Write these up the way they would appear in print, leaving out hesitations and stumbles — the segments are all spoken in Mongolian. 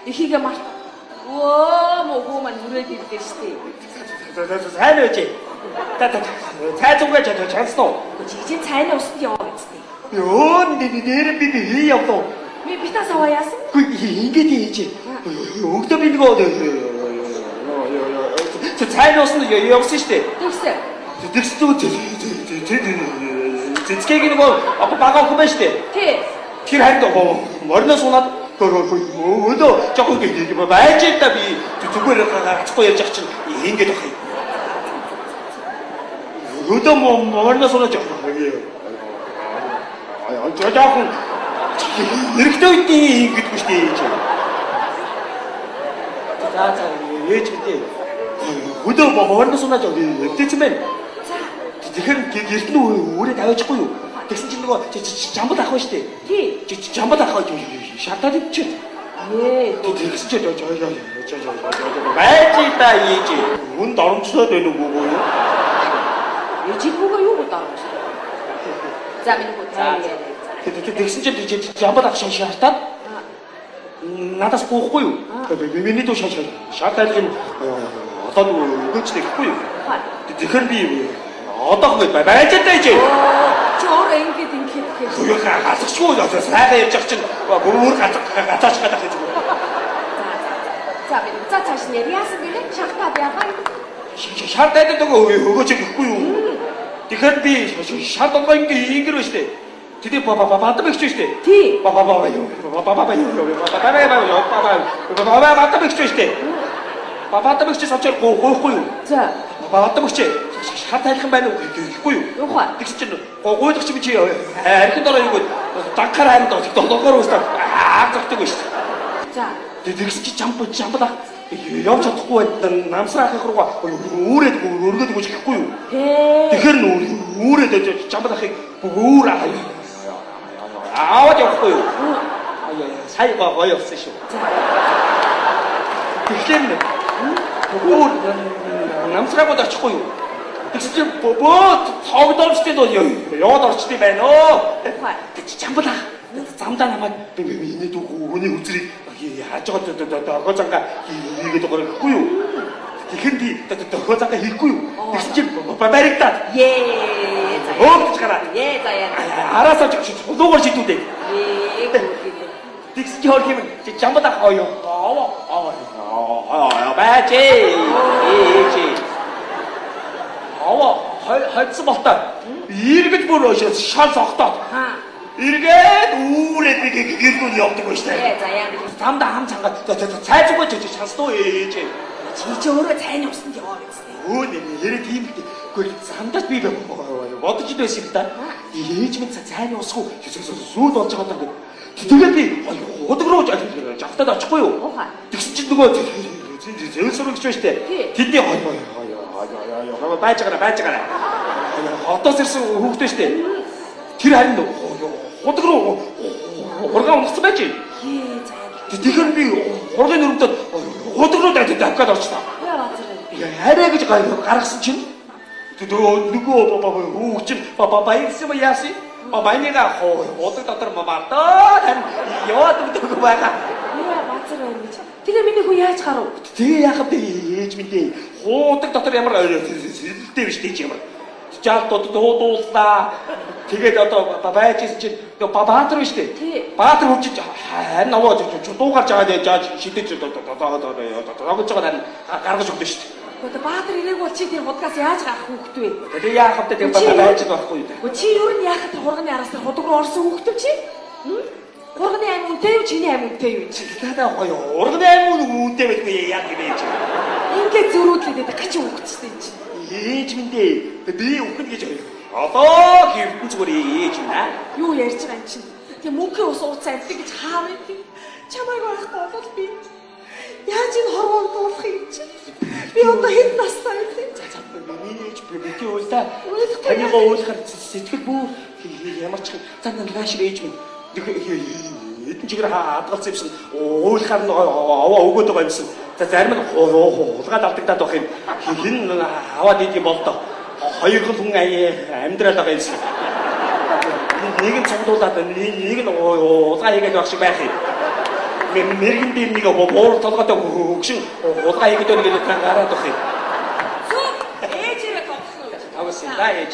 Эхийгээ март. Өө мөгөө маань хүрээд ирлээ штэ. Сайн байж. Та цай зүгээ чансан уу? Чи цайны усанд яваа гэжтэй. Ёо нэр би би явдаа. Би битас аваа яасан? Үгүй ингэж хийж. Өгдөө би нөгөө цайны усанд явсан штэ. Тэгсэн. Тэгсэн цэцгийг нөгөө бага охин байна штэ. Тий. Тэр харин мориноос унаад өөдөө жоохон байж та би зүгээр гацхгүй ярьж ах чинь ингэж байх юм. Өөдөө мориноос унаад жоохон эрэгтэй үедээ ингэдэггүй штэ ээж. За за ээж мэдээ. Өөдөө мориноос унаад эвдээсэн байна. За. Тэгэхээр гэрт нь өөрөө тавиачихгүй юу? Тэгсэн чинь нөгөө жамбал ах байна штэ. Тий. Жамбал ах шатаад ивчээ. Ээ. Тэгсэн чинь байж та ээж. Үн доромжлоод байна уу юу? Ээжийн хүүгээ юу доромжлоо? За миний хүү. За. Тэгсэн чинь жамбал ах шатаад надаас гоохгүй юу? Миний дүү шатаад юм одоо өгөөч гэхгүй юу? Тэгэхээр би одоо байж та ээж. Чи өөрөө ингэж ингэж гэхээр. Гацчихгүй сайхан явж ах чинь бүр гацаач гадах гэж. За би за цааш нь яасан гэлээ? Шахтаад яагаа? Шатаад өгөөч гэхгүй юу? Тэгэхээр би шат болгоо ингэ ингэр байна штэ. Тэдний бадам ихч штэ. Тий. Ба ба ба ба ба ба ба ба ба бадам ихч штэ. Бадам ихч сочоор гоохгүй юу? За. Бадам ихч шат тайлхан байна уу гэхгүй юу? Юухай. Тэгсэн чинь гуйдах чи би чи архин дороо юу гэд данхаар харин долоогоор уустаа аа зогтдаг шүү дээ. За. Тэгсэн чи жамб жамбал явж чадахгүй намсраа ахих руугаа үүрээд өргөд өгч гэхгүй юу? Тэгэхээр үүрээд жамбал ахыг өөр аваад явахгүй юу? Сая гоё явсан шүү. Тэгэхээр өөр намсраагууд очихгүй юу? Тэгсэн чинь бөө цогдоомжтой яваад орчтой байна оо. Тэг жамбал ах замдаа намайг миний дүү хүний хүзрийг яаж байгаа дохоо зангаа хийгээд байгаа гэхгүй юу? Тэгэхээр би дохоо зангаа хийхгүй юу? Тэгсэн чинь баригдаад. Ээ за. Өөмж гараа. Ээ за яа. Араасаа чулуугаар шидүүдээ. Ээ Тэгсэн чинь хөр юм жамбал ах оё. Аа байж ээж. Аваа хоцсон болтой. Эргэж бүр шал цогтоод. Эргээд үүрээд би гэрдүүн явдаг байж таа. Ээ за яа. Замдаа хам цангаад цай зүгөө чиж чансан уу ээж. Чи өөрөө цайны усанд яваа гэсэн. Өө нэрээ тийм л дээ. Үгүй замдаас би бодож байсан юм да. Ээж минь цайны усгүй сүйд болж байгаа даа. Тэгээд би худаг руу жавтаад очихгүй юу? Тэгсэн чинь нөгөө зээл сурагч байж тээ. Тэдний хой байж байгаараа байж байгаараа. Хотоос ирсэн хүүхдээ штэ. Тэр харин худаг руу хургаан унагсан байж. Тэгэхээр би хургын өрөмдөд худаг руу давхад орчлоо. Арай гэж гаргасан чинь нөгөө хүүхд чинь баярсан ба яасан? Баяныга худаг дотор мартаа тань яваад өгдөг байгаа. Яа базар байна гэж. Тэгээ миний хүү яаж гарав? Тэгээ яах вэ ээж минь дээ. Худаг дотор ямар сэлэлтэй биш дээ ямар. Жаал дуудууллаа. Тэгээд одоо байж исэн чинь Баатар биш дээ. Баатар хурж харин аваа дуугарч байгаа жааж шидэж тогож байгаа харин гаргаж өгдөө шүү дээ. Одоо Баатар ирээг бол чи тэр худгаас яаж гарах хүүхэд вэ? Тэгээ яах вэ? Тэгээ байж болохгүй юу? Гэхдээ чи ер нь яахад хурганы араас тэр худаг руу орсон хүүхэд чи? Хурганы ам үнэтэй юу? Чиний ам үнэтэй юу? Та гоё хурганы ам үнэтэй байдгүй яах юм бэ чи? Ингээд зөрүүдлээд байдаг гачин хүүхэд ч тийм чи. Ээж минь дээ. Би үхэн гэж одоо хэвдэн зүгээр ээж минь аа. Юу ярьж байгаа юм чинь? Тэг мөнхийн ус ууцаа амтдаг гэж хаа вэ? Чамайг байхгүй болол би яаж энэ хорвоор дуулах юм чи? Би одоо хэд настай вэ? За за миний ээж бити уйл та. Таныгоо уйлахаар сэтгэл бүр ямар ч за наашир ээж минь эдэн чигээр хадгалсан юмсан уйлахаар нь аваа өгөөд байгаа юмсан. За зарим нь хулгаад алдагдаад байх юм. Хин аваад идэм бол доо. Хоёр хүн амьдрал байгаа юмсан. Нэг нь цуглуулад нэг нь улгаа хийгээд байх шиг байх юм. Мэргэн дээр нэг буур толгойтой хөгшин хулгай хийгээд байна гэж гараад байх юм. Зүг ээжээрээ тоглох уу? Тоглосон да ээж.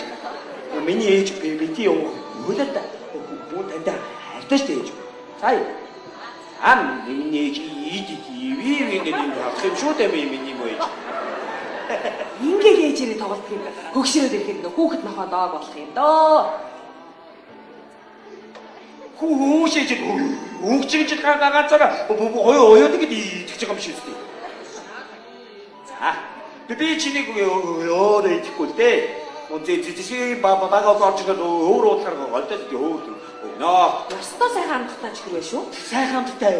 Миний ээж бити юм хөлөө да. Бүү танд хайртай шүү дээ ээж. За. Ам миний ээж ид иви гэдэг юм авах юм шүү дээ миний мөө ээж. Ингээл ээжээрээ тоглох юм. Хөгшрөөд ирэхэд нөх хүүхэд нохоо дог болох юм дөө. Хүүшээж хүүгчиж ганцаараа хоёо оёод ингэж итгэж байгаа юм шиг үстэй. За би чинийг өөрөө итгэхгүй л дээ. Зэзэсгийн бага орж ирээд өөр уудлахаар голтой өөр өгнө. Ёстой сайхан амттай чихэр байх шүү. Сайхан амттай.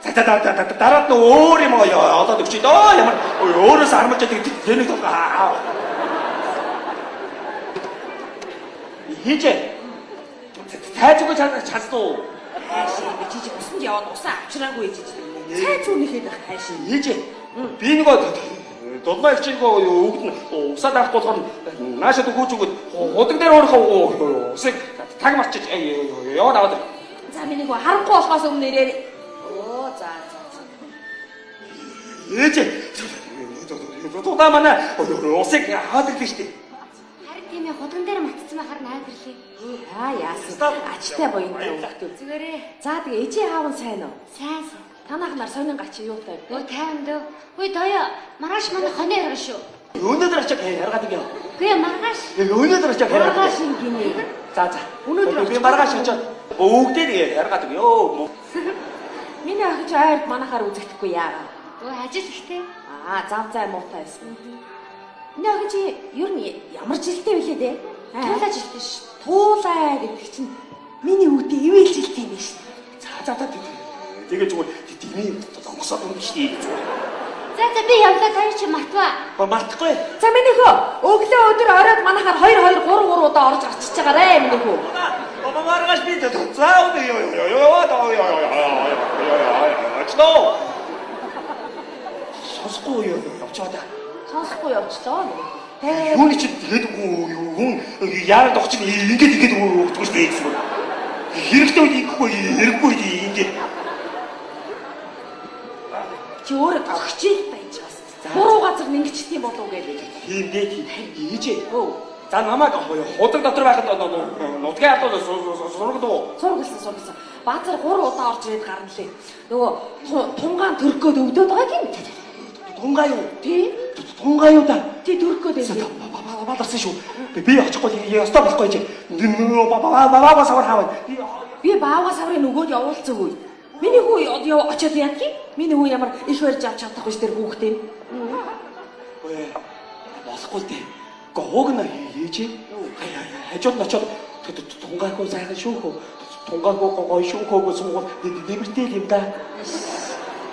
За за дараад нь өөр юм олоод өгч дөө. Ямар өөрөөс армаж яадаг тэнэг толгой. Хийжээ. Цай зүгөө чадсан уу? Хайшаа би чижиг усанд яваад усаа авчираагүй ээж чи. Цай зүүнийхээ дах хайшаа. Ээжээ. Би нөгөө дулмаа их чинь өгд нь усаа дарахгүй болохоор наашаа дөхөөж өгөөд худаг дээр өөрийнхөө усыг таг марчиж яваад аваад. За миний хөө харанхуй болохоос өмнө ирээр. Оо за за. Ээжээ. Дулмаа манай усыг аваад ирлээ шүү дээ. Харин тийм ээ худган дээр матцсан байхаар наад ирлээ. Аа яасан. Ачтай буянтай хүүхдээ. Зүгээрээ. За тэгээ ээжийн аав нь сайн уу? Сайн сайн. Танах нар сонин гач юутай вэ? Өө тайван дөө. Хүй доё маргааш манай хоны ярга шүү. Өнөөдөр очиж яргаад өгье. Үгүй маргааш. Өнөөдөр очиж яргаад. Маргааш гинэ. За за. Өнөөдөр би маргааш очиж өвгдээ яргаад өгье. Миний охин ч ойрд манахаар үзэгдэхгүй яагаа. Өө ажил ихтэй. Аа зав зай муутай байсан. Миний охин чи ер нь ямар жилтэй вүлээ дээ? Туулаа жилтэй шүү. Туулаа гэдэг чинь миний хүүхдээ ивэл жилтэй юм шүү. За за тэгээ зүгээр димийн онгосоод өгнө шүү дээ. За за би явлаа тань чи мартваа. Мартахгүй. За миний хөө өглөө өдөр оройд манахаар 2 2 3 3 удаа орж гарчиж байгаарэ миний хөө. Маргааш би за өдөр ёо ёо ёо ёо ёо очлоо. Сонсохгүй явчаа да. Сонсохгүй явчлаа. Юуны чи тэгээд хүн яарад огч ингээд ингээд өгдөг шүү дээ гэсэн. Хэрэгтэй үед ингэхгүй хэрэггүй ингээд. Чи өөрөө тогчил байж бас. Буруу газар нэнгчт юм болов уу гэж. Тийм дээ тийм. Ээжээ. За намайг худаг дотор байхад нутгийн ардууд сургадуу. Сургалсан. Баазар 3 удаа орж ирээд гарна лээ. Нөгөө тунгаан төрөх гээд өвдөд байгаа юм. Тунгаа юу? Тий. Тунгаа юу да? Тий төрөх гээд байна. Баларсан шүү. Би очихгүй ёстой болохгүй чи. Баава савар хаваа. Би баава саврын нөгөөд явуулцаагүй. Миний хүү яв очиод яадгийг? Миний хүү ямар их барьж авч чадахгүй ш тэр хүүхдээ. Өө болохгүй дээ. Гоог нь ээжээ. Хажууд нь очиод тунгаагүй сайхан шүүхөө. Тунгаагүй гоё шүүхөө гэсэн нэмэртэй юм да.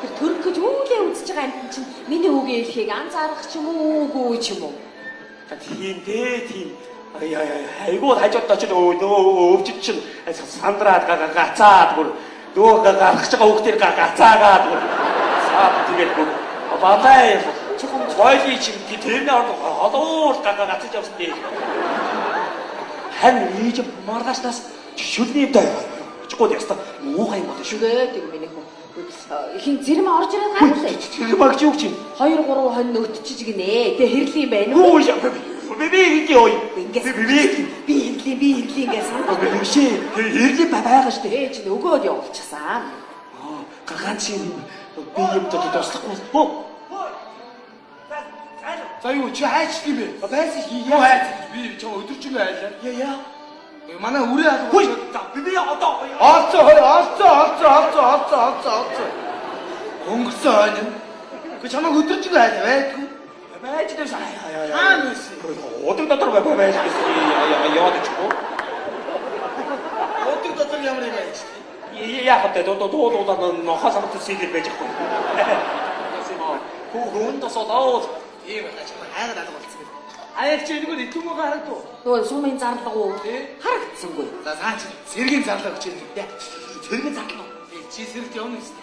Тэр төрөх гэж үүлээ үзэж байгаа амтэн чинь миний хүүгийн хэлхийг анзаарах ч юм уу үгүй ч юм уу. Тийм дээ тийм. Айгуу хажууд очиж өвчт чинь сандраад гацаад бүр нөгөө гаргаж байгаа хүүхдээр гацаагаад бүр саад тэгээд бүр бадай бойлын чинь тэрний орд холуур гацаж явсан дээ. Харин ээж маргаашнаас шүлний даа очихгүй яста муухай юм болно шүү. Тэгээд миний хүү хин зэрэм орж ирээд гаргалаа. Тэр багч юу чинь 2 3 хонь нөтчиж гинэ. Тэ хэрлийн байна уу? Би хэрлийн ой. Би хэрлийн би хэрлийн гэж сандаа. Би биш ээ. Хэрлийн байгаа шүү дээ. Ээж нь өгөөд явуулчихсан. Аа, ганц юм би юм туслахгүй. За юу чи хайч юм бэ? Байсан юу хайч? Би чам өдөржингөө хайлаа. Яа. Манай үрээ алга. Би одоо олцоо хой олцоо олцоо олцоо олцоо олцоо олцоо. Өнгөрсөн хойно. Гэхдээ чамайг өдөржингөө хайлаа байдгүй. Байж дэвш. Хаана байсан? Удаг дотор байж гэсэн яваад очихгүй. Удаг дотор ямар юм байж? Яг тэ дуу дуу дуу нохоо самт сэлэр байж ахгүй. Хүн тосолоо. Тийм байна чамайг хайгаад алга болсон юм. Аяа чи энэгээр идэвгүй харагдав. Нөгөө сумын зарлага уу? Харагдсангүй. За цаа чи сэргийн зарлага өгч юм. Сэргийн зарлага. Чи сэрэгт явна гэсэн.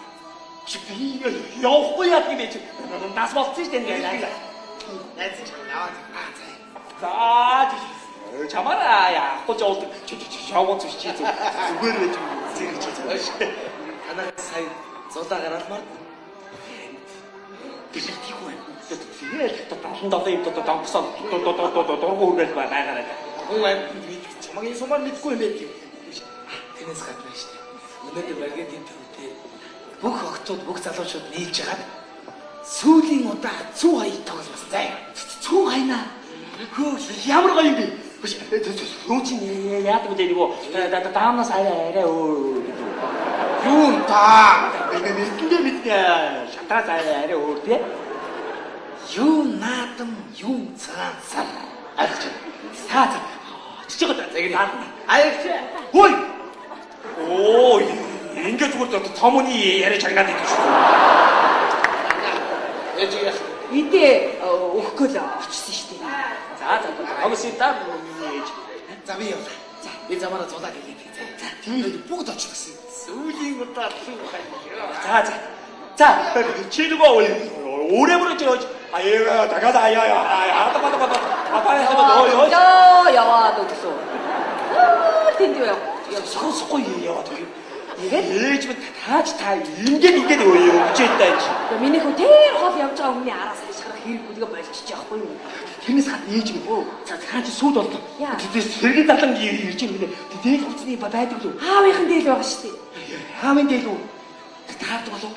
Чи би явахгүй яа гэв чи. Нас болцсон шүү дээ ингэ. Найз чинь яваад аа за. За чамаараа яахгүй жуулдаг. Чи явуулж чи зүгээр байж зэрэг чи. Танаа сая Зулаа гараалмаар. Би тийхгүй. Тэгээд 77 юм донгосон дургу хүргээл байгаарай. Хүн амьтанд мэдэх чамаг энэ сумаар мэдгүй юм байт юм. Тэрнээс гадна шүү дээ. Өнөөдөр багийн төвтэй бүх охтууд, бүх залуучууд нийлж хагаад сүүлийн удаа цүү хаяг тоглосон заа. Цүү хайнаа. Хөө ямар гоё юм бэ? Хөө чи яадаг вэ нөгөө даамнаас арай өөр гэдэг. Юу та? Мэддээ мэднэ. Шатраас арай өөр тий. Юу наадам, юу цагаан сар. Алж. Та чичиг загин. Аягч. Хөөе. Оо, ингэ зүгээр томны яриа чагнаад идэх шүү. Ээж яах. Идэ өгөхгүй л очсон шүү дээ. За за тогсон та миний ээж. За би явлаа. За би замаараа зулаад ийлээ. За тийм бүгд очихсан. Сүүлийн удаа цүү хаяа. За за. За чи нөгөө 오래 부르지 아예 다가다 아야야 아다 바다 바다 아빠야 너 여 яваад өгсөн. Тэнд юу яв. Сонсохгүй яваад өгье. Ээж минь тааж та ингээд өгч ядаа чи. Миний хүү тэр хол явж байгаа хүний араас хашгирах хэрэггүй тэгээ болчих яахгүй юу? Тэрнээс гадна ээж минь. За цаан чи сүйд боллоо. Тэр сэргийн залан ирж ирнэ. Дээл хувцсны байдаг лүү? Аавынхан дээл байгаа шүү дээ. Аавын дээл үү? Таардаг болов?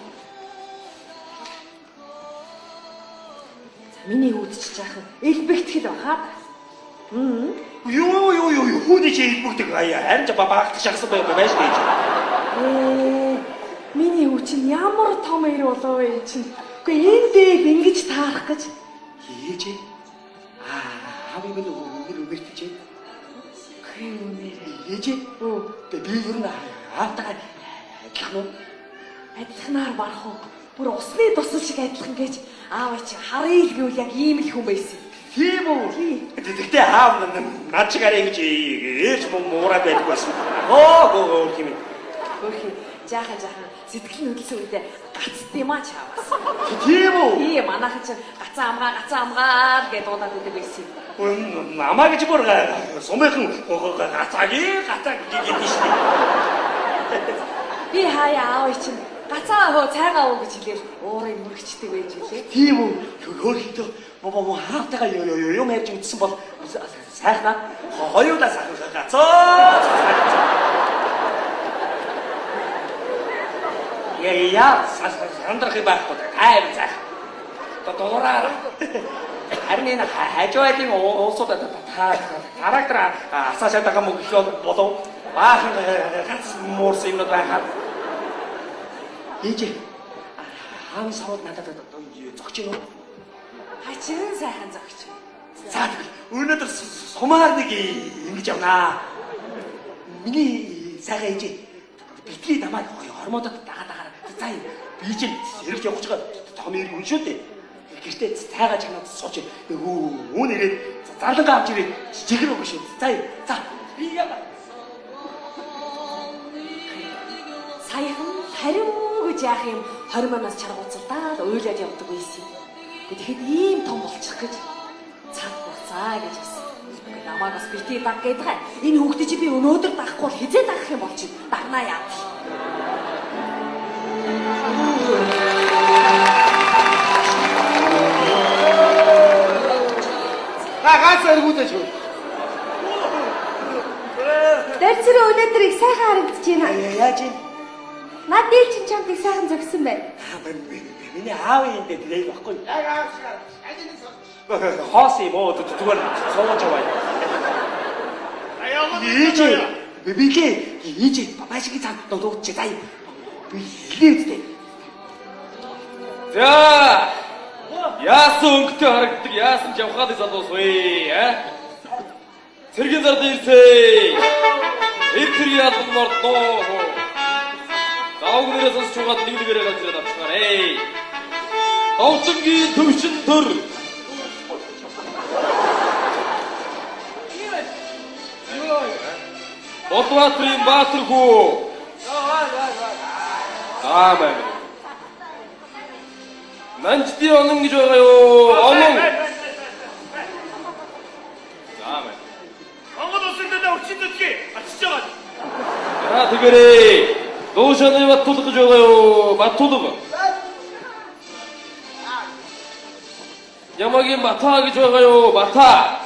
Миний хүүд чи жаахан элбэгтгэл бахаа. Юу юу юу хүүний чи элбэгдэг аяа харин ч багт шахсан байж гэж. Миний хүү чинь ямар том эр болов вэ чинь. Үгүй энэ дээл ингэж таарах гэж. Ээж аавыг минь үнэр үнэртэж. Хээ үнэр. Ээж би ер нь аавтайгаа адилхан уу? Адилханаар барах уу? Бүр усны дусал шиг адилхан гэж аав чи харъя л гэвэл яг ийм л хүн байсан. Тийм үү? Тэгтээ аав над шиг арай ингэж ээж муураад байдаг байсан. Гоо гоо юм. Хөөхий жаахан жаахан сэтгэл нь хөдөлсөн үедээ гацт юм аа чаавас. Тийм үү? Тийм манайхан чи гацаа амгаа гацаа амгаа гэж дуудаад байдаг байсан. Намаа гэж бүр сумынхан гацаагийн гацаа гэдэг шүү дээ. Би хаяа аав чинь гацаа хөө цайгаа уу гэж хэлээл уурыг мөрөгчдөг байж билээ. Тийм үү? Хөөхөйдөө боо хаалтайгаа юм ярьж үзсэн бол сайхнаа хоёулаа сайхан гацаа. Яа сандрах байхгүй тайван сайх. Дураар. Харин энэ хажуугийн уусууд характер асаашаад байгаа мөн гэх болов баахан гац муурсан юмнууд байхаар. Ээж аавын савууд надад зогч юм уу? Хачин сайхан зогч. За өнөөдөр сумаар нэг ингэж явнаа. Миний сайхан ээж битгий намайг хормоодод дагаа дагаар. За би чинь сэрэгч явах гэж байгаа том ирэх үн шүү дээ. Гэртээ цайгаа чанаад сууж үүн ирээд зарлангаа авч ирээд жигэр өгнө шүү. За за би яа. Саяхан хариу гэж яах юм 20 манаас чаргууцалдаад уйлаад явдаг байсан юм. Тэгэхэд ийм том болчих гэж цаг буцаа гэж хэлсэн. Намайг бас битгий даг гэдэг. Энэ хүүхдээ чи би өнөөдөр дагахгүй бол хизээ дагах юм бол чи дагнаа яа. Та ганц эргүүдэж хөө. Дэрцэр өнөөдөр их сайхан харагдаж байна. Яаж юм? Над дийл чинь чамд их сайхан зөгсөн байна. Миний аавын энд дээл баггүй. Яг аав шиг. Аль нэг сорч. Хоос юм уу зүгээр сууж яваа. Ээж бибигэ ээж бабашиг цаа дууч заа. Би хэлээ үстэй. За. Яасан өнгөтэй харагддаг, яасан жавхааны залуус вэ, аа? Цэргийн зард ирсэй. Эр тэргийн албан мордноо. Давг нэрээ сонсч чугаад нэг нэгээрээ ганц ирээд авчихаарэ. Довчонгийн төвшин төр. Болбаатрын Баатар хүү. Аа маа. Нанчдын онон гэж байгаа юу? Онон. За маа. Монгол улсын төлөө өчигд өдгий очиж байгаа. За тэгэрээ. Дуушаны Баттулга гэж байгаа юу? Баттулга. Ямагийн Бата гэж байгаа юу? Бата.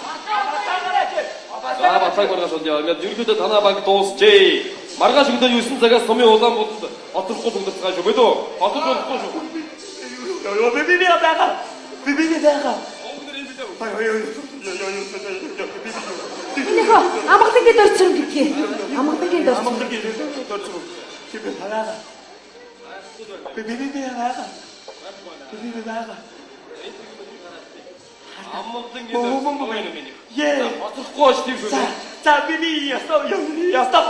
За Батаг маргааш болъё. Ингээд ерөнхийдөө танаа баг дуусчээ. Маргааш өглөө 9 цагаас сумын улаан буданд оторхгүй төгөлцгөө шүү. Мэдүү? Оторч болохгүй шүү. Йоо би би байгаа. Би би байгаа. Энэхөө амгалангийн дөрцөрөн гэдгийг. Амгалангийн дөрцөрөн. Амгалангийн дөрцөрөн. Би би байгаа. Би би байгаа. Би би байгаа. Амгалангийн дөрцөрөн. Ее. Оторхгүй ч тийм шүү. За би би ястаа ястаа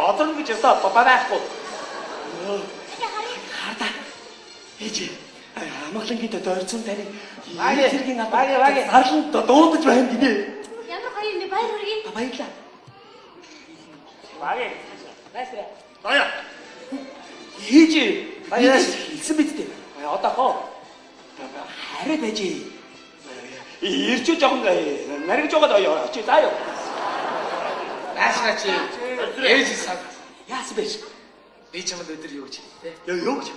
оторно гэж ястаа байхгүй. Харда. Ээж. Амгалангийн дөрцөрөн таны зэргийн албан зарлан дуудаж байна гинэ. Ямар гоё юм бэ? Баяр хүргэе. Баярлалаа. Багэ. Найсраа. Заяа. Ээж. Баяр хэлсэн биз дээ. Одоо хоо. Хараа байж. Ирчүү жоохон нариг жоод очив заа юу. Наашгаа чи ээж сад. Яасан бэ? Би чамд өдөр юу гэж хэлээ те? Юу гэж?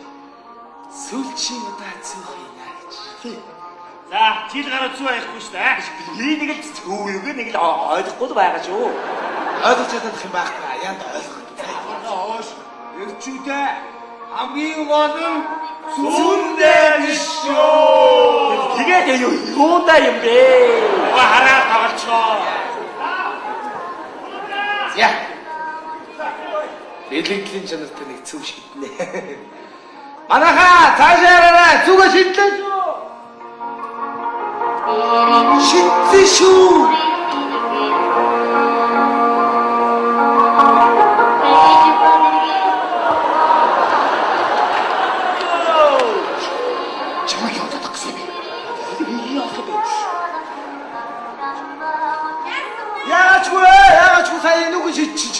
Сүүлчийн удаа зүүх хийнэ гэж. Тий. За, жил гараа зүү аяхгүй шүү дээ. Би нэг л зүүгээ нэг л ойлгохгүй байгаа шүү. Ойлгож чадах юм байхгүй. Яанд ойлгох. Хоош эрчүүдээ хамгийн гол нь зүүндээ биш шүү. Тэгээд юу юундаа юм бэ? Уга хараа тоглолцоо. За. Бэлэгдлийн чанартай нэг зүв шиднэ. Манайхаа цаашаа хараарай. Зүгээ шидлээ шүү. Шидсэн шүү. Чамайг явуулах гэсэн юм бэ? Яах юм бэ? Яагаачгүй яагаачгүй сая нүг шидчих.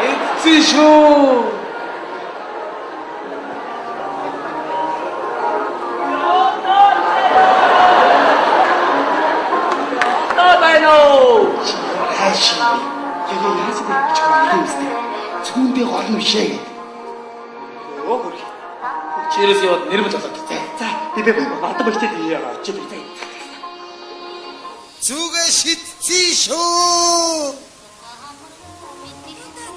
Шидсэн шүү. Одоо байна уу? Хайш. Яг яасан бэ? Чамайг юм өстэй. Зүүндээ гол нь бишээ гэдэг. Өө хөрх. Чирээс яваад нэрмэл болоод. За би би бата багчд очив заа. Зүгээ шидсэн шүү.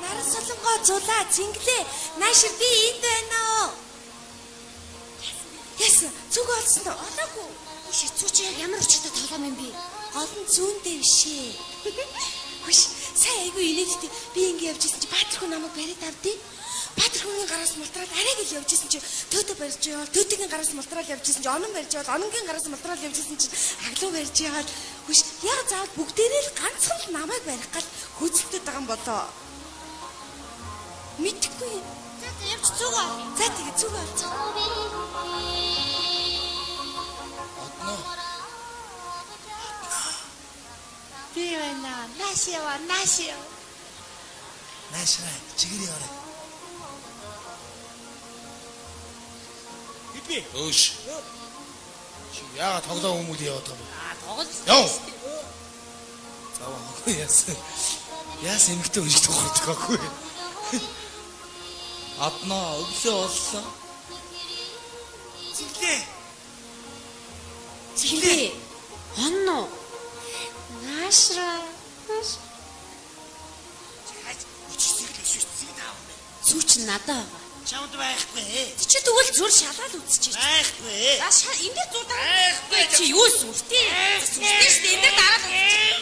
Наран солонгоо зулаа цэнгэлээ наашир би энд байна уу? Яасан зүг олсон уу? Олоогүй. Үш зүү чи яг ямар учиртай тоглоом юм бэ? Гол нь зүүндээ биш ээ. Хүш сая айгүй инээдтэй би ингэ явж исэн чи Баатар хүн намайг бариад авдیں۔ Баатар хүнгийн гараас мултраад арай гэл явж исэн чи төөтө барьж яваал төөтөгийн гараас мултраад явж исэн чи онон барьж яваал ононгийн гараас мултраад явж исэн чи аглуу барьж яваал хүш яг заавал бүгдээрээ л ганцхан л намайг барих гал хөөцөлдөд байгаа юм болоо. Мэдхгүй. За за явж зүг ол. За тэгээ зүг олцоо. Одноо. Би байна. Нааш ява, нааш ява. Наашраа чигэр яваарай. Би. Өөш. Чи яагаад тоглоом хүмүүл яваад байгаа юм бэ? Аа тоглол. Яв. Заваа яасан. Яасан эмэгтэй хүн шиг тоглох байхгүй. Аднаа өглөө боллоо. Цэглээ. Цэнгэлээ. Он уу? Наашра. Нааш. Зүү чи надад байгаа. Чамд байхгүй. Чи тэгвэл зүр шалаад үзчихэж. Байхгүй. За энэ дээр зур дараа. Байхгүй. Чи юу сүртэй? Сүртэй шүү дээ. Энэ дээр дараад үзчих.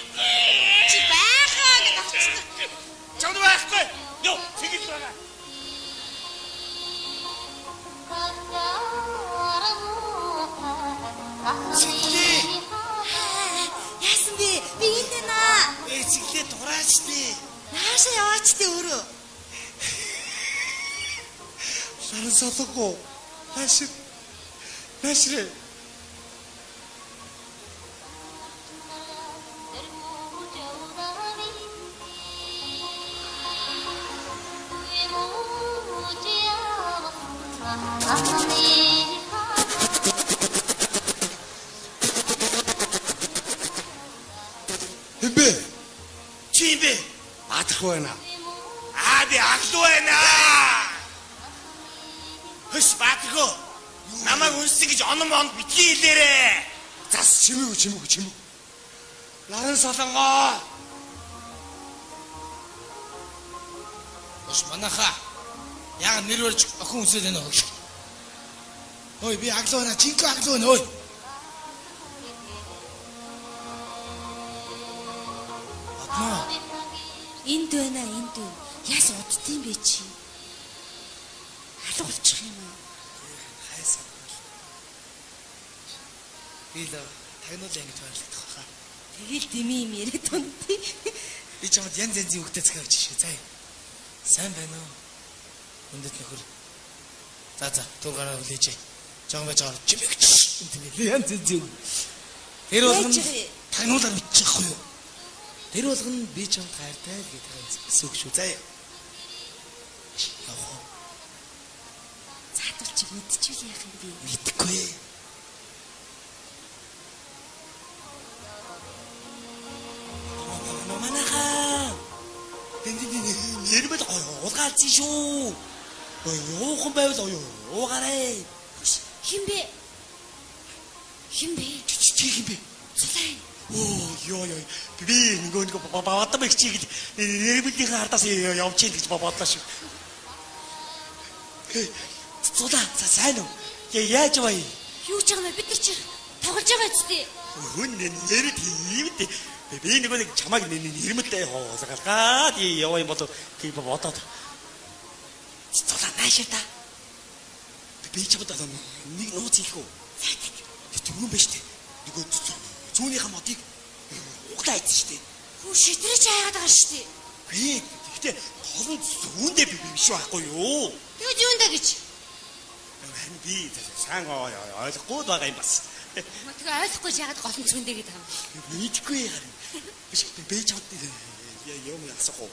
Чи байхаа гэж авчихсан. Чамд байхгүй. Йоо, цэгэл байгаа. Цэглээ. Яасан бэ? Би энд байна. Ээ цэглээ дураач дээ. Наашаа яваач дээ өөрөө. Наран солонгоо. Наашир. Наашир. Хэмбэ. Чи юм бэ? Баатархуу байна. Аа би аглуу байна. Хөш Баатархуу. Намайг үнсэн гэж оном онд битгий хэлээрэ. Зас чимээгүй чимээгүй чимээгүй. Наран солонгоо. Бош манайхаа. Яг нэр барьж охин үнсээд байна уу? Ой би аглуу байна. Жинхэнэ аглуу байна ой. Одноо. Энд байна, энд байна. Яас уддсан бэ чи? Алга болчих юм аа. Хайсан. Би л тагнуулаа ингэж байрлагдах байхаа. Тэгэл дэмий юм яриад унтъя. Би чамд янз янзын үгтэй захиа авчих шүү. Заа. Сайн байна уу? Хүндэт нөхөр. За за, түр гараа хүлээж. Жоон байж байгаа чимэгч. Тэгэл янз янзын үг. Тэр болгон тагнуулаар бичих хгүй юу? Тэр болгон би чамд хайртай л гэдэг гэсэн үг шүү. Заа. Явах уу? Заадвал чи мэдчихвэл яах юм бэ? Мэдхгүй. Манайхаа. Нэрмэл уулгаалцсан шүү. Уухан байвал уугаарай. Хин бэ? Хин бэ? Чи хин бэ? Цулай. Оо ёо ёо. Би нөгөө нэг бадам их чиг нэрмэлийнхээ ардаас явж ийн гэж бодлоо шүү. Цулаа сайн уу? Яаж вэ? Юу ч юм бэ? Бид нар чи тоглож байгаа үстэй. Хүн нэрээ тийм дээ. Би нөгөө нэг чамайг нэрмэлтэй хоосгалгаад яваа юм болов гэж бодоод. Цулаа наашаа та. Би чамд нэг нууц хэлэх үү? Түрүүн байж тээ. Нөгөө зүүнийхээ модыг углаа айдсан шүү дээ. Хүү шитрэж хайгаад байгаа шүү дээ. Би гэхдээ гол нь зүүндээ би биш байхгүй юу? Тэгэж юундаа гэж? Харин би сайн ойлгохгүй байгаа юм бас. Тэгээ ойлгохгүй яагаад гол нь зүүндээ гэдэг юм. Мэдгүй харин. Биш би чамд юм асуух уу?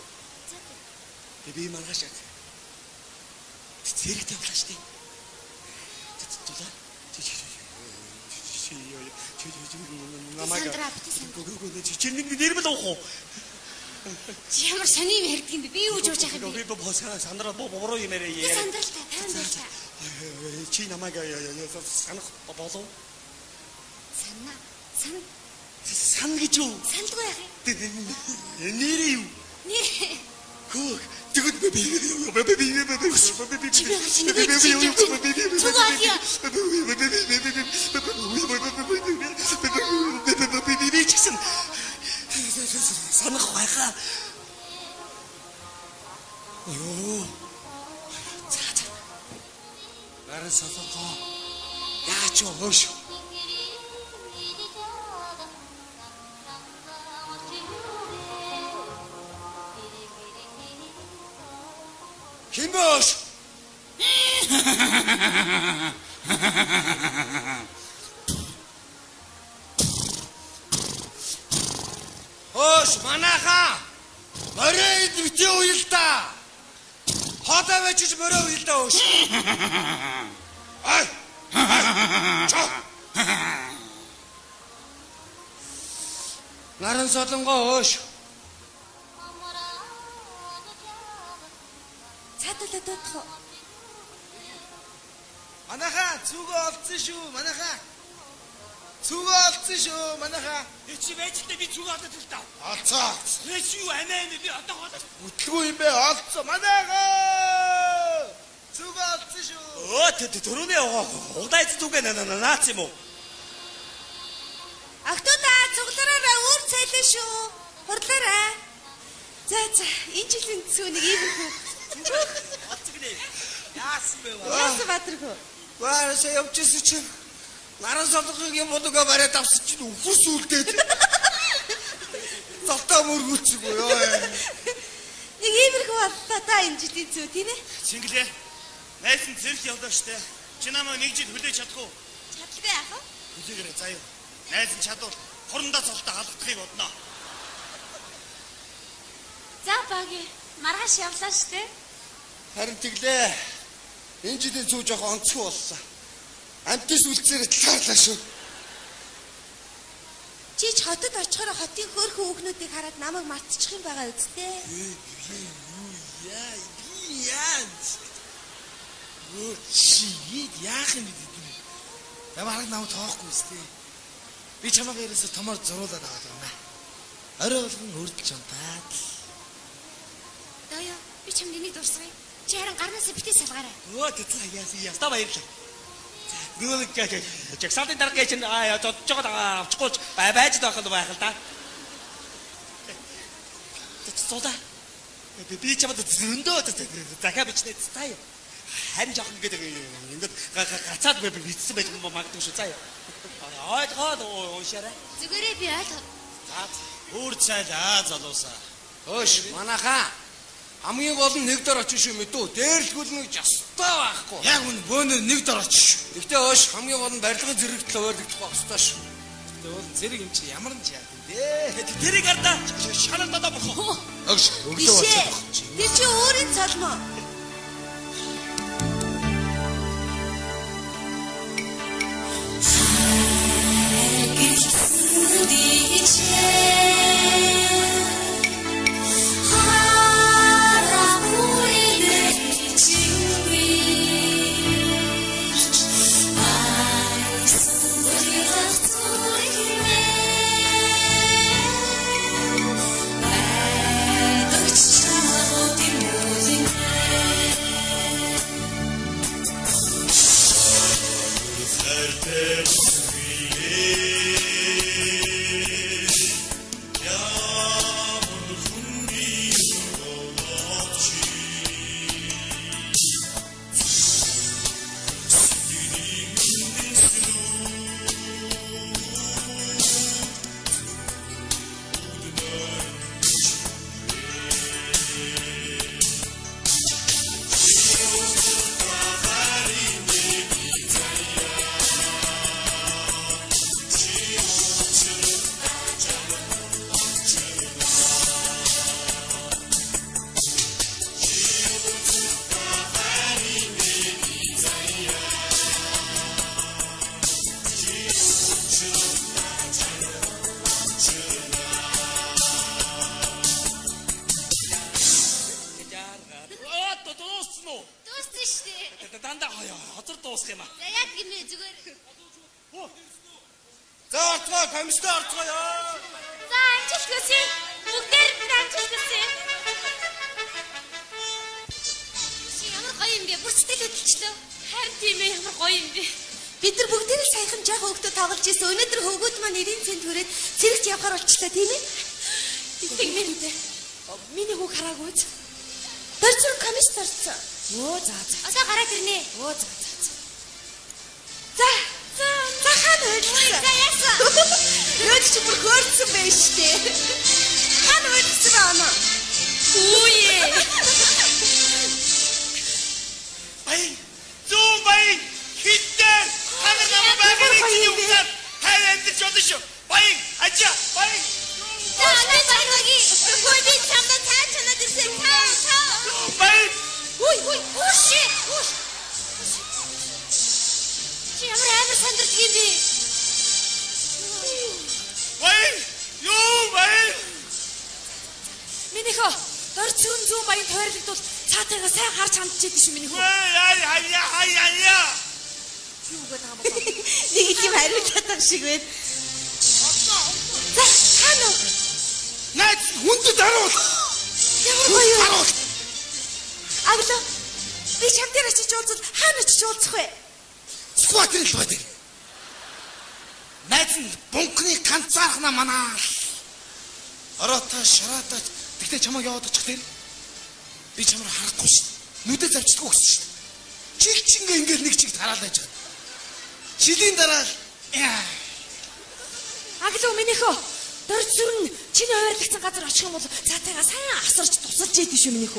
Би маргааш зэрэгтэй явлаа шүү дээ. Зулаа. Намайг чи нэг нэрмэл уух уу? Чи ямар сони юм ярьдаг юм бэ? Би юу гэж ууж яах юм бэ? Би сандраа буруу юм яриа. Би сандрал та тань байл та. Чи намайг санах болов? Санаа. Сан. Сан гэж юу? Сандгүй яах юм? Нэрээ юу? Нэр. Хөөх тэгвэл би би ч гэсэн санах байхаа. Ёо. За за. Наран солонгоо. Яач юу хөөш. Хин бөөш? Хөөш манайхаа. Морин эд битгий уял та. Хоолой байж морин уял та хөөш. Ай. Чо. Наран солонгоо хөөш. Цаатуулаа дуудах уу? Манайхаа зүгөө олдсон шүү. Манайхаа. Зүгөө олдсон шүү. Манайхаа. Чи байж л би зүгөө олдод л та. Олцоо. Чи юу амиа амиа би одоо хоолой. Бүтлгүй юм бэ? Олцоо. Манайхаа. Зүгөө олдсон шүү. Өө түрүүний угдаа зүгээ наац юм уу? Охтуудаа цуглараарай өөр цайлаа шүү. Хурлаарай. За за энэ жилийн цүү нэг иймэрхүү. Олцсон гинэ. Яасан бэ? Яасан Баатархүү? Баараасаа явчихсан чинь наран солонгогийн модуга бариад авсан чинь үхэрс үлдээд. Золтоо мөргүүлчихгүй ёо. Нэг иймэрхүү боллоо та энэ жилийн цүү тийм ээ? Чингэлээ. Найз нь зэрэг явлаа штэ. Чи намайг нэг жил хүлээж чадах уу? Чадалгүй яах вэ? Хүлээгээрэй заа юу. Найз нь чадвал хурандаа золтоо халахдахыг бодно. За баги маргааш явлаа штэ. Харин тэглээ. Энэ жилийн цүү жоохон онцгой боллоо. Амтис үлдсээр талаарлаа шүү. Чи ч хотод очихоор хотын хөөрхөн хүүхнүүдийг хараад намайг мартчих юм байгаа үсттэй. Юу яа би яа. Өө чи яах юм бэ гэдэг. Ямар намайг тоохгүй үсттэй. Би чамайг ерөөсө томор зуруулаад аваад байна. Орой болгон өрдөлж унтаад л. Даяа, би чамд энийг дурсгая. Чи харин гарнаасаа битээ салгаарай. Өө тэцээ ястаа баярлалаа. Нөгөө жагсаалтын дарга чинь зодж байгаа авчихгүйч байж байх л байх л да. Зулаа. Би чамд зөндөө захиа бичнэ заа. Харин жоохон ингээд ингээд гацаад бичсэн байж магадгүй шүү заа. Ойлгоод уншаарай. Зүгээрээ би ойлгоо. За өөр цайлаа залуусаа. Хөөш манайхаа хамгийн гол нь нэг дор очих шүү мэдүү. Дээрлгүүлнэ гэж ёстой байхгүй. Яг үнэ бөөнөр нэг дор очих шүү. Гэхдээ хөөш хамгийн гол нь барилгын зэрэгтэл ойрлогдох байх ёстой шүү. Тэгвэл уул зэрэг юм чи ямар нь яа гэм бэ? Тэрийг ардаа шанал дадаа болох. Өгш өглөө болчих. Тэр чи өөрийн цолмоо.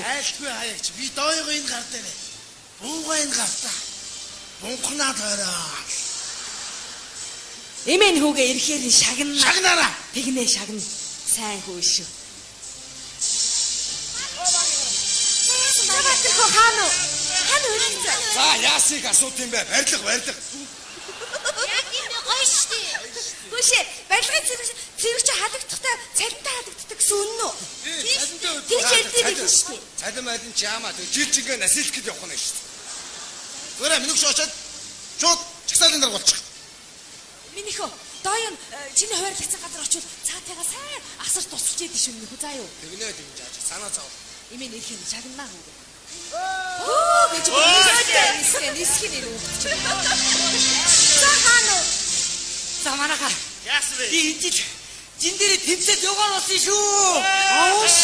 Айлтгүй хаягч би дойгоо энэ гар дээр буугаа энэ гартаа бунхнаа тойроо. Эмэн хүүгээ ирэхээр нь шагнаа. Шагнаараа. Тэгнэ шагна. Сайн хүү шүү. Баатархөө хаана уу? Хаана өргөцөө? За яасыг асууд юм бэ? Барилга барилга. Яг юм бэ гоё шүү дээ. Гүшээ барилгын зэрэг Цэрэг чи халагдахтай цалинтай халагддаг гэсэн үнэн үү? Тэгж ярьдаг юм шүү дээ. Цалин майлан чи яамаа тэг жил жингээ насилэх гээд явах нь шүү дээ. Зүгээр минийх шиг очоод шууд чагсаалын дарга болчих. Минийхөө дооён чиний хуваарлагдсан газар очивол цаатайгаа сайн асар тусалж идэв шүү минийхөө заа юу? Тэгнэ тэгж ааж санаа зов. Эмээ нэрх юм шагнаа хүүгээ. Өө гэж нисэх нисэх нэр өгч. За хаана? За манайхаа. Яасан бэ? Би энэ жил жин дээрээ тэмцээд явгаар болсон шүү. Оош.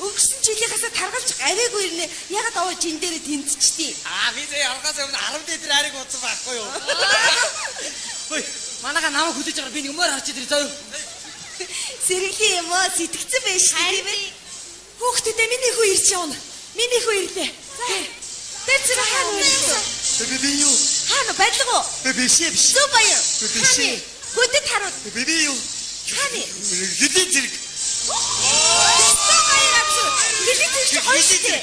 Өнгөрсөн жилийнхээсээ таргалж аваагүй ирнэ. Ягаад аваа жин дээрээ тэмцчихдээ? Аа би зэ аргаас өмнө 10 литр ариг уусан байхгүй юу? Хөөе, манайхаа намайг хүлээж байгаа би нэг мөр харж идэр заа юу? Сэргэлийн юм аа сэтгцэн байж тийм ээ. Хүүхдүүдээ миний хүү ирж явна. Миний хүү ирлээ. Тэр зэрэг хаана вэ? Би би юу? Хаана барилга уу? Би биш ээ биш. Зүг баян. Би биш ээ. Хөдөд харуул. Би би юу? Хаана? Хэдийн зэрэг. Зүг баян авсан. Хэлийн зэрэг чи хоёр шүү дээ.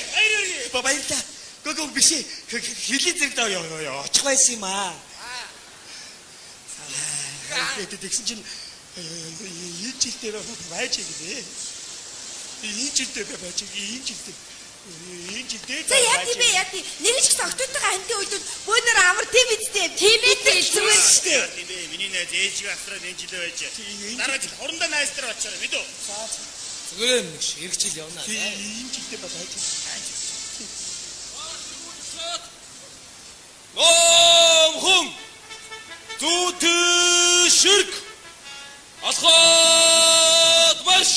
Баярлалаа. Гого биш ээ. Хэлийн зэрэг даа ёо очих байсан юм аа. Тэгсэн чинь энэ жил дээр байж гинэ. Энэ жил дээр байж энэ жил дээр энэ жил дээр За яа тийм бэ яа тийм. Нэг ч гэсэн октойтойгоо хамтын үед бөөнөр амар тийм үстэй. Тийм ээ зүгээр шүү дээ. Тийм ээ. Миний найз ээжийн асраад энэ жилээ байж. Дараа жил хурандаа найз дээр очиорой мэдүү. Зүгээр юм нэг шиг эх жил явна. Энэ жил дээр байж. Номхон зүүтширк алхаад марш.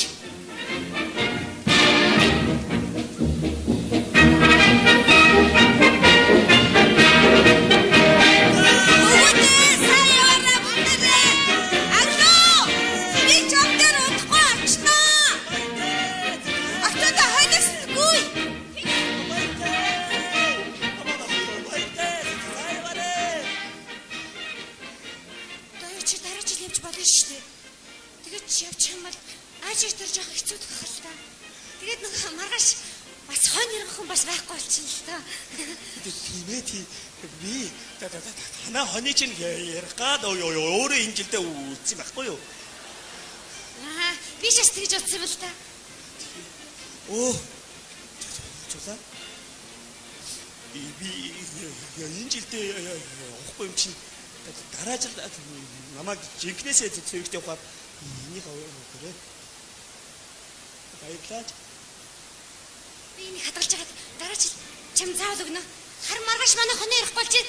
Өгөөдөө сайн яваарай бүгдээрээ. Аглуу. Би чам дээр удахгүй очноо. Октоодоо хойноосгүй. Доо чи дараа жил явж болно шүү дээ. Тэгээд чи явчих юм бол ааж их төр жоох хэцүү төх л та. Тэгээд нөгөө маргааш бас хонь иргэн бас байхгүй болчихно л та. Тийм ээ тий. Би танаа хоны чинь ярих гад өөрөө энэ жилдээ үлдсэн байхгүй юу? Аа би ч бас тэгж бодсон юм л та. Өө. Чулаа. Би энэ жилдээ явахгүй юм чинь дараа жил намайг жинкнээсээ цэрэгт явахаар энийг өгөөрэй. Баярлалаа. Би энийг хадгалж хагаад дараа жил чам заавал өгнө. Харин маргааш манай хоны ярихгүй бол чи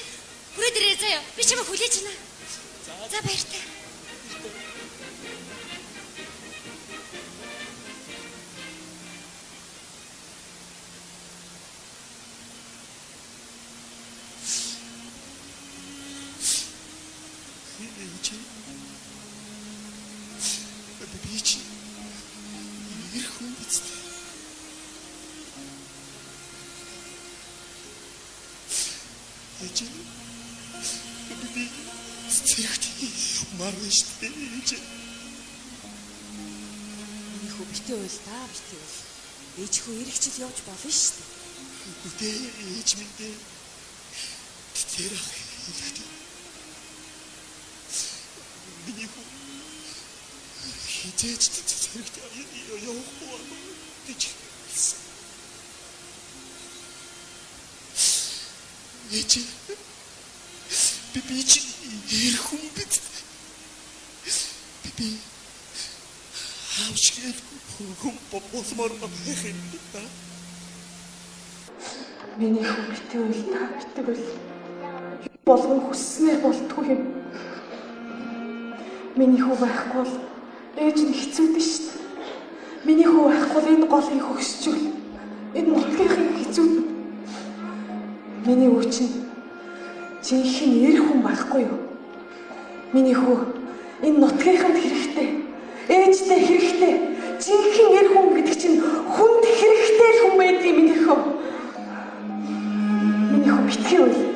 хүрээд ирээ заяа. Би чамайг хүлээж байна. За баяртай. Чи би чи ирэх хүн биз дээ. Ээж би цэрэгт мар шүү дээ ээж. Миний хүү битээ уйл та битээ уйл. Ээж хүү ирэх жил явж болно шүү дээ. Үгүй дээ ээж минь дээ. Тэр ах хэлэхдээ миний хүү хизээж цэрэгт явахгүй байна гэж хэлсэн. Ээж би чи ирэх хүн биз дээ. Би аавч хүн болмоор байх юм да. Миний хүү битээ уйл та битээ уйл. Болгон хүсснээр болтгүй юм. Миний хүү байхгүй бол ээж нь хэцүүдэн шүү дээ. Миний хүү байхгүй бол энэ голыг хөгсчүүл. Энэ нутгийнхыг хэцүүдэн. Миний хүү чинь жинхэнэ эр хүн байхгүй юу? Миний хүү энэ нутгийнханд хэрэгтэй. Ээжтэй хэрэгтэй. Жинхэнэ эр хүн гэдэг чинь хүнд хэрэгтэй л хүн байдгийг миний хүү. Миний хүү битгий үл.